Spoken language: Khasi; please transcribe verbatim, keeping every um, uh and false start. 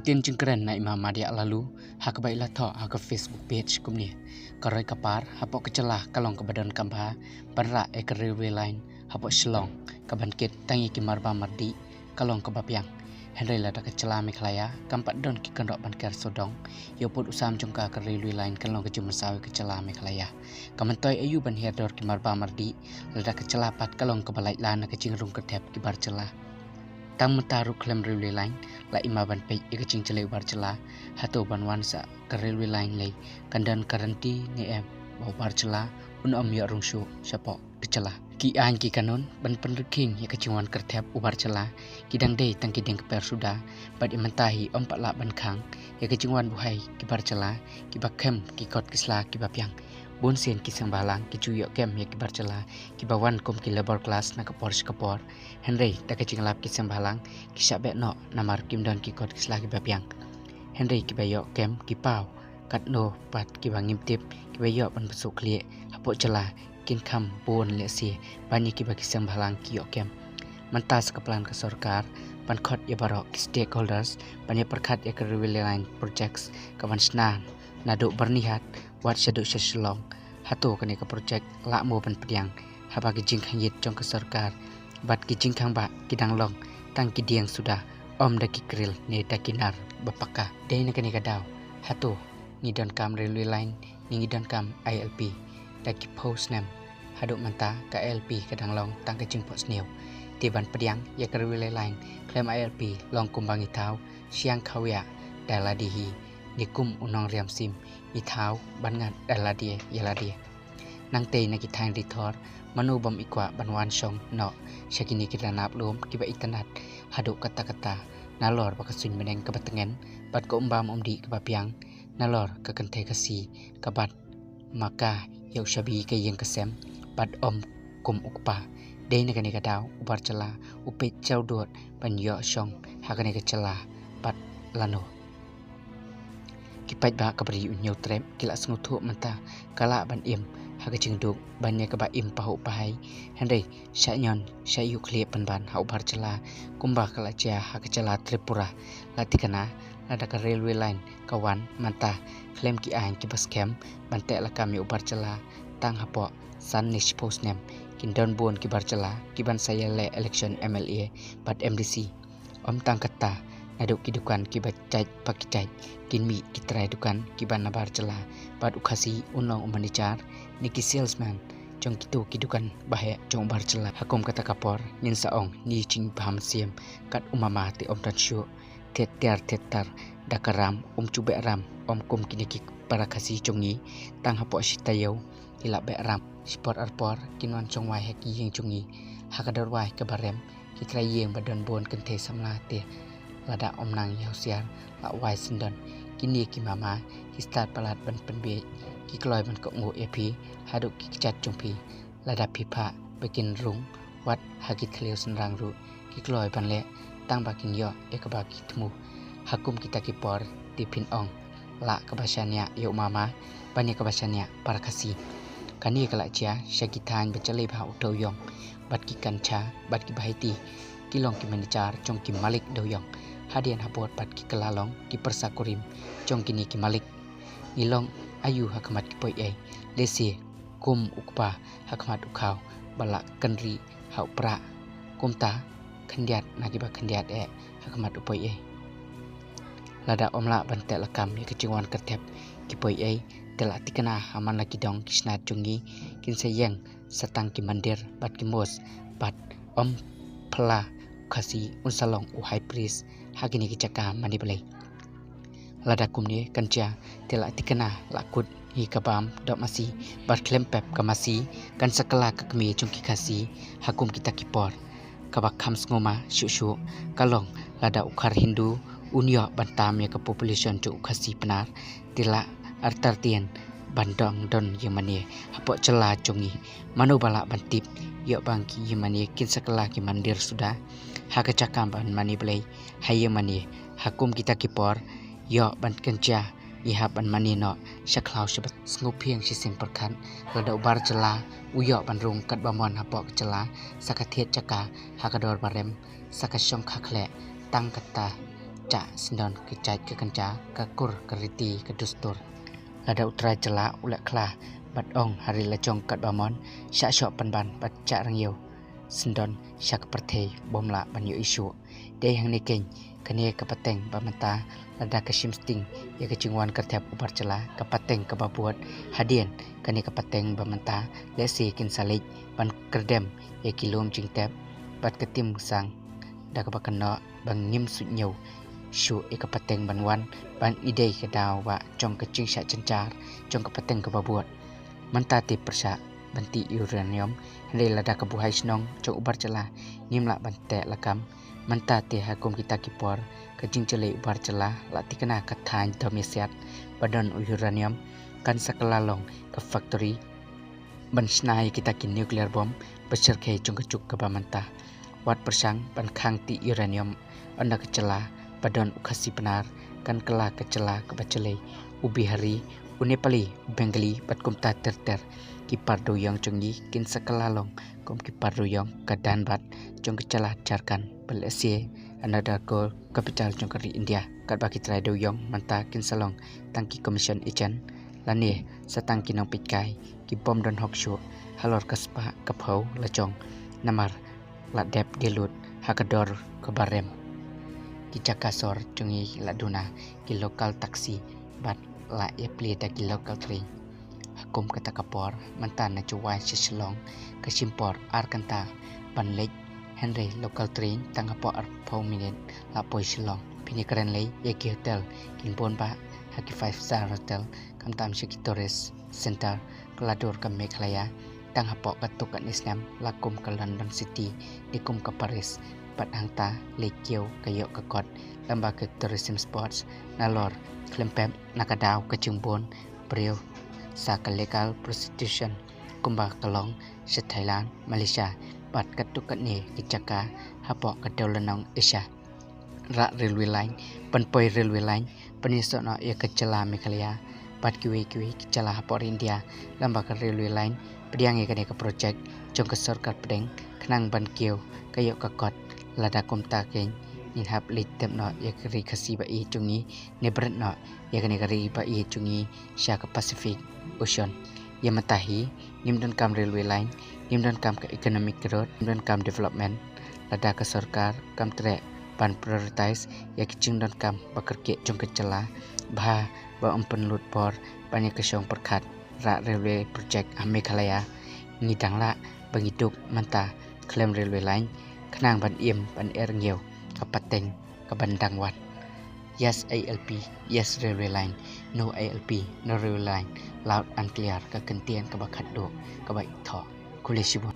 Ktien jingkren na i Ma Madiah Laloo ha kaba i la thoh ha ka Facebook page kumne: Ka roi ka par hapoh ka jylla ka long kaba donkam bha ban rah ïa ka railway line hapoh Shillong, kaban kit tang ïa ki marbam mardih ka long kaba biang. Hynrei lada ka jylla Meghalaya kam pat don ki kynroh ban ker sawdong ïa u pud u sam jong ka, ka railway line kan long ka jingmynsaw ïa ka jylla Meghalaya. Ka myntoi aïu ban hiar dor ki marbam mardih lada ka jylla pat ka long kaba lait lan na ka jingrung kyrthep ki bar jylla? Tang mynta ruh khlem railway line la i Ma ban peit ïa ka jingjlei u bar jylla. Hato ban wan sa ka railway line lei kan don guarantee ne em ba u bar jylla un ym ïoh rung shuh shapoh ka jylla? Ki aiñ ki kanun ban pynrkhing ïa ka jingwan kyrthep u bar jylla ki dang dei tang ki dieng kper suda, bad ïa mynta hi ym pat lah ban khang ïa ka jingwan buhai ki bar jylla kiba khem ki kot ki sla kiba biang. Bun sien ki seng bhalang ki ju ïoh kem ïa ki bar jylla kiba wan kum ki labour class na ka por sha ka por. Hynrei da ka jinglap ki seng bhalang ki shah beh noh namar kim don ki kot ki sla kiba biang. Hynrei kiba ïoh kem ki paw katno pat kiba ngim tip kiba ïoh ban pynsuh khlieh hapoh jylla kin kham bun lehse ban ïa kiba ki seng bhalang ki ïoh kem. Mynta sa ka plan ka sorkar ban khot ïa baroh ki stakeholders ban ïa pyrkhat ïa ka railway line projects kaban shna naduh Byrnihat wat shaduh sha Shillong. Hato kane ka project lah mo ban pdiang haba ki jingkhang ïit jong ka sorkar bad ki jingkhang bah ki dang long tang ki dieng suda, ym da ki kril ne da ki nar ba paka? Dei na kane ka daw, hato ngi donkam railway line ne ngi donkam I L P? Da ki phew snem haduh mynta ka I L P ka dang long tang ka jingphohsniew. Te ban pdiang ïa ka railway line khlem I L P long kumba ngi thaw shiang khawiah da lade hi, ne kum u nongriam sim ngi thaw ban ngat da lade ïa lade. Nangtei na ki thaiñ ri thor, mano bym i kwah ban wan shong noh sha kine ki ranab lum kiba itynnad haduh katta katta, nalor ba ka suiñ bneng kaba tngen bad ka umbam umdih kaba biang, nalor ka kynthei Khasi ka bat ma ka ïa u shabi ka ïing ka sem bad ym kum u kpa? Dei na kane ka daw u bar jylla u peit jawdot ban ïoh shong ha kane ka jylla bad lano? Ki paidbah ka bri u Hynñiewtrep ki la sngewthuh mynta ka lah ban im ha ka jingduk ban ïa kaba im pahuh pahai. Hynrei shah ñion shah ïuh khlieh pynban ha u bar jylla kumba ka la jia ha ka jylla Tripura. La tikna lada ka railway line ka wan mynta khlem ki aiñ kiba skhem ban teh lakam ïa u bar jylla, tang hapoh san ne shiphew snem kin don bun ki bar jylla kiban sa ïaleh election M L A bad M D C. Ym tang katta, naduh ki dukan kiba jait ba ki jait kin mih ki trai dukan kiba na bar jylla bad u Khasi un long u manager ne ki salesman jong kito ki dukan ba heh jong u bar jylla. Ha kum kata ka por ngin sa ong ne jingbha mynsiem kat u mama te ym don shuh. Thet tiar thet tar da ka ram, um ju beh ram ym kum kine ki para Khasi jong ngi. Tang hapoh shi taïew ki la beh ram, shi por ar por kin wan shong wai ha ki ïing jong ngi. Ha ka dor wai kaba rem ki trai ïing ba don bun kynthei samla te lada ym nang ïa husiar la wai syndon. Kine ki mama ki stad palat ban pynbieit, ki kloi ban kohnguh ïa phi haduh ki kjat jong phi. Lada phi phah ba kin rung wat ha ki thliew synrang ruh ki kloi ban leh tang ba kin ïoh ïa kaba ki thmu. Ha kum kita ki por te phin ong lah kaba shaniah ïa u mama ban ïa kaba shaniah para Khasi. Kane ka la jia sha ki thaiñ ba jlei bha u Dewiong bad ki Kancha bad ki Bahaiti ki long ki manager jong ki malik Dewiong. Hadien habud bad ki kylla long ki pyrsa kurim jong kine ki malik. Ngi long aïu ha khmat ki poi ei? Lehse kum u kpa ha khmat u khaw ba la kynriah ha u prah, kumta khyndiat na kiba khyndiat eh ha khmat u poi ei. Lada ym lah ban teh lakam ïa ka jingwan kyrthep ki poi ei, te la thikna ha man la ki dong ki snat jong ngi kin sa ïeng sa tang ki mandir bad ki mosque bad ym phylla u Khasi un sa long u high priest ha kine ki jaka mane Blei. Lada kumne kan jia te la thikna la kut hi ka bam doh masi bad khlem pep ka masi kan sa kylla ka kmie jong ki Khasi ha kum kita ki por. Kaba kham sngewma shuh shuh ka long lada u khar Hindu un ïoh ban tam ïa ka population jong u Khasi Pnar, te la artatien ban dang don ïingmane hapoh jylla jong ngi. Mano ba lah ban tip, ïoh bang ki ïingmane kin sa kylla ki mandir suda ha ka jaka ban mane Blei ha ïingmane. Ha kum kita ki por ïoh ban kynjah ngi hap ban mane noh sha khlaw sha ba sngewphieng shisien pyrkhat. Lada u bar jylla u ïoh ban rung katba mon hapoh ka jylla sa ka thied jaka ha ka dor ba rem sa ka shongkha khleh, tang kata Chah syndon ka jait ka kynja, ka kur ka riti ka dustur. Lada u trai jylla u leh khla bad ong ha ri la jong katba mon, shah shoh pynban bad shah ryngiaw syndon sha ka pyrthei, bym lah ban ïohi shuh. Dei hangne keiñ kane ka pateng ba mynta, lada ka shim sting ïa ka jingwan kyrthep u bar jylla, ka pateng kaba bud. Hadien kane ka pateng ba mynta, lehse kin sa leit ban kyrdem ïa ki lum jingtep bad ka tim sang da kaba kynnoh ba ngim suidñiew shuh ïa ka pateng ban wan, ban ïadei ka daw ba jong ka jingshah jynjar jong ka pateng kaba bud. Mynta te pyrshah ban tih uranium, hynrei lada ka buhai shnong jong u bar jylla ngim lah ban teh lakam. Mynta te ha kum kita ki por, ka jingjylli u bar jylla la thikna ka thaiñ Domiasiat ba don u uranium, kan sa kylla long ka factory ban shna ïa kita ki nuclear bomb ba shyrkhei jong ka juk kaba mynta. Wat pyrshang ban khang tih uranium ynda ka jylla ba don u Khasi Pnar kan kylla ka jylla kaba jylli. U Bihari, u Nepali, u Bengali bad kumta ter ter, ki par dewïong jong ngi kin sa kylla long kum ki par dewïong ka Dhanbad jong ka jylla Jharkhand, ba lehse another coal capital jong ka ri India. Katba ki trai dewïong mynta kin sa long tang ki commission agent lane sa tang ki nongpeitkai, ki bym don hok shuh halor ka spah ka phew la jong, namar la dep die lut ha ka dor kaba rem. Ki jaka sor jong ngi la duna ki local taxi bad la ïaplie da ki local train. Ha kum kata ka por, mynta na Jowai sha Shillong ka shim por ar kynta ban leit, hynrei local train tang hapoh arphew minit la poi Shillong. Phin ïakren lei ïa ki hotel, kin bun bah ha ki five star hotel, khamtam sha ki tourist center. Ka la dur ka Meghalaya tang hapoh katto katne snem, la kum ka London City ne kum ka Paris, bad hangta lei kiew ka ïoh ka kot lyngba ka tourism spots. Nalor khlem pep na ka daw ka jingbun briew sa ka legal prostitution, kumba ka long sha Thailand, Malaysia bad katto katne ki jaka hapoh ka dewlynnong Asia. Rah railway line, pynpoi railway line, pynïasoh noh ïa ka jylla Meghalaya bad kiwei kiwei ki jylla hapoh India lyngba ka railway line. Pdiang ïa kane ka project jong ka sorkar pdeng khnang ban kiew ka ïoh ka kot. Lada kumta keiñ ngin hap leit tep noh ïa ka ri Khasi ba ïeit jong ngi, ne bret noh ïa kane ka ri ba ïeit jong ngi sha ka Pacific Ocean. Ïa mynta hi ngim donkam railway line, ngim donkam ka economic growth, ngim donkam development lada ka sorkar kam treh ban prioritize ïa ki jingdonkam ba kyrkieh jong ka jylla. Bha ba ym pynlut bor ban ïa ka shong pyrkhat. Rah railway project ha Meghalaya, ngi dang lah ba ngi duk mynta khlem railway line khnang ban im ban er ngiew ka pateng ka ban dang wan. Yes A L P, yes railway line. No A L P, no railway line. Loud and clear, ka kyntien kaba khatduh kaba ithuh. Khublei shibun.